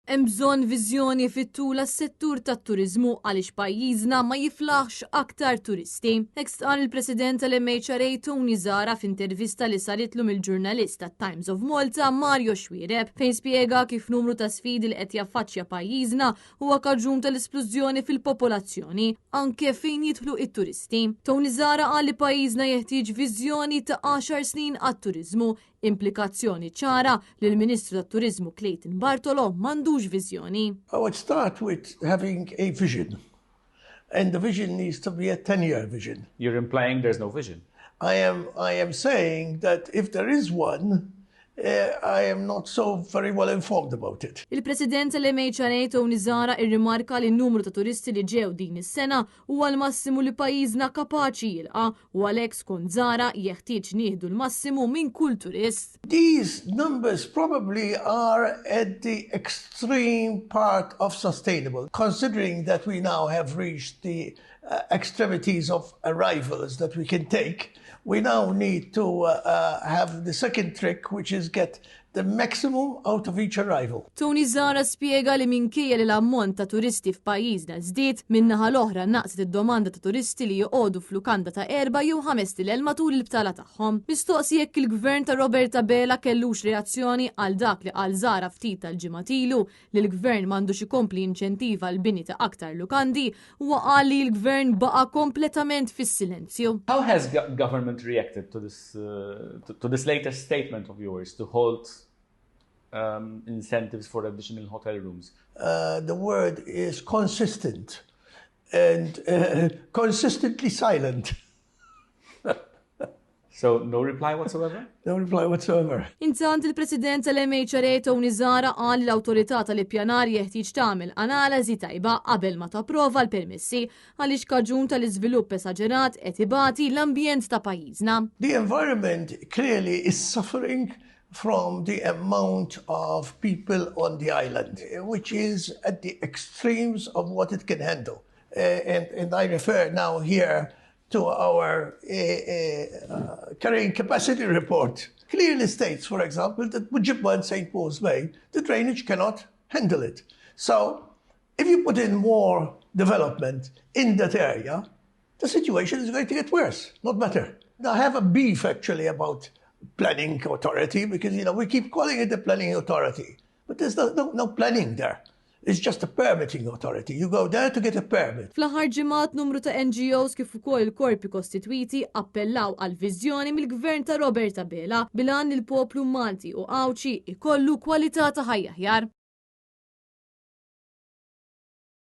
Hemm bżonn viżjoni fit-tul għas-settur tat-turiżmu għaliex pajjiżna ma jiflaħx aktar turisti. Hekk stqarr il-President tal-MHRA Tony Zahra f'intervista li saritlu mill-ġurnalist tat-Times of Malta Mario Xuereb fejn spjega kif numru ta' sfidi li qed jaffaċċja pajjiżna huwa kaġun tal-isplużjoni fil-popolazzjoni anke fejn jidħlu it-turisti. Tony Zahra qal li pajjiżna jeħtieġ viżjoni ta' 10 snin għat-turiżmu. Implikazzjoni ċara li l-Ministru tat-Turiżmu Clayton Bartolo m'għandux viżjoni. I would start with having a vision. And the vision needs to be a 10-year vision. You're implying there's no vision. I am saying that if there is one, I am not so very well informed about it. Il-President tal-MHRA Tony Zahra irrimarka li n-numru ta' turisti li ġew din is-sena huwa l-massimu li pajjiżna kapaċi jilqa' u għalhekk, skont Zahra, jeħtieġ nieħdu l-massimu minn kull turist. These numbers probably are at the extreme part of sustainable, considering that we now have reached the extremities of arrivals that we can take. We now need to have the second trick, which is get the maximum out of each arrival. Tony Zahra spiega li minkejja li l-ammont ta' turisti f'pajjiżna żdied, min-naħa l-oħra naqset id-domanda ta' turisti li joqogħdu f'lukanda ta' 4 jew 5 stilel matul il-btala tagħhom. Mistoqsi jekk il-gvern ta' Robert Abela kellux reazzjoni għal dak li qal Zahra ftit tal-ġimgħat ilu li l-gvern m'għandux ikompli inċentiva l-bini ta' aktar lukandi, huwa qal li l-gvern baqa' kompletament fis-silenzju. How has government reacted to this latest statement of yours to halt incentives for additional hotel rooms? The word is consistent and consistently silent. So no reply whatsoever? No reply whatsoever. Intant, il-President tal-MHRA Tony Zahra qal li l-awtorità tal-ippjanar jeħtieġ tagħmel analiżi tajba qabel ma tapprova l-permessi għaliex kaġun tal-iżvilupp esaġerat qed ibati l-ambjent ta' pajjiżna. The environment clearly is suffering from the amount of people on the island, which is at the extremes of what it can handle. And I refer now here to our carrying capacity report. Clearly states, for example, that Buġibba and St. Paul's Bay, the drainage cannot handle it. So if you put in more development in that area, the situation is going to get worse, not better. I have a beef actually about planning authority because we keep calling it the planning authority, but there's no planning there. It's just a permitting authority. You go there to get a permit. Fl-aħħar ġimgħat numru ta' NGOs kif ukoll il-korpi kostitwiti appellaw għal viżjoni mill-gvern ta' Robert Abela bil-għan il-poplu Malti u Għawdxi ikollu kwalità ta' ħajja aħjar.